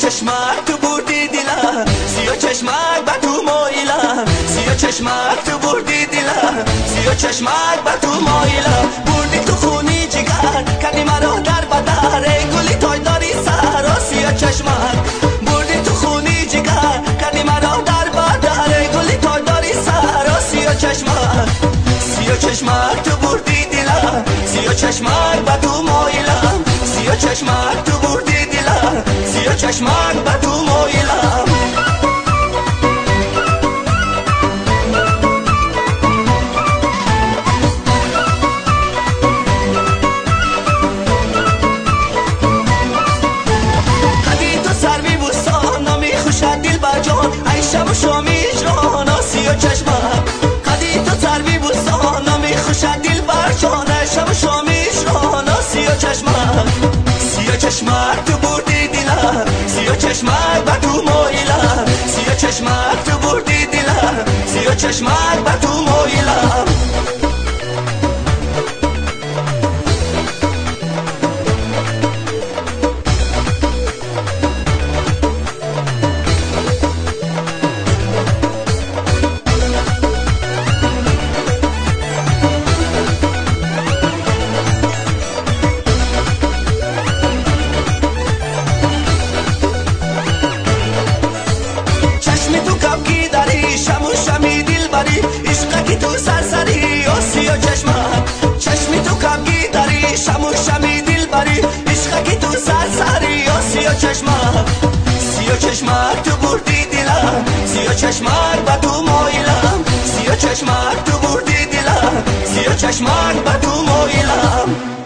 چشمک تو بردی دلم، سیاه چشمک به تو مایلم، سیاه چشمک تو بردی دلم، سیاه چشمک به تو مایلم. بردی تو خونی جگر، کردی مرا در بدر، ای گلی تاجداری سر، سیاه چشمک. بردی تو خونی جگر، کردی مرا در بدر، ای گلی تاجداری سر، سیاه چشمک. سیاه چشمک تو بردی دلم، سیاه چشمک به تو مایلم، سیاه چشمک تو بردی دلم، سیاه چشمک به تو مایلم. قدی تو سروی بوستان، نامی خوشت دل بر جان، ای شب و شامی هجران، سیاه چشمک. قدی تو سروی بوستان، نامی خوشت دل بر جان، ای شب و شامی هجران، سیاه چشمک. سیاه چشمک تو بردی دلم، سیاه چشمک به تو مایلم، سیاه چشمک تو بردی دلم، سیاه چشمک به تو مایلم. عشق کی تو سرسری، سیاه چشمک. چشمی تو کمگی داری، شمو شمی دل بری، عشق کی تو سرسری، سیاه چشمک. سیاه چشمک تو بردی دلم، سیاه چشمک به تو مایلم، سیاه چشمک تو بردی دلم، سیاه چشمک به تو مایلم.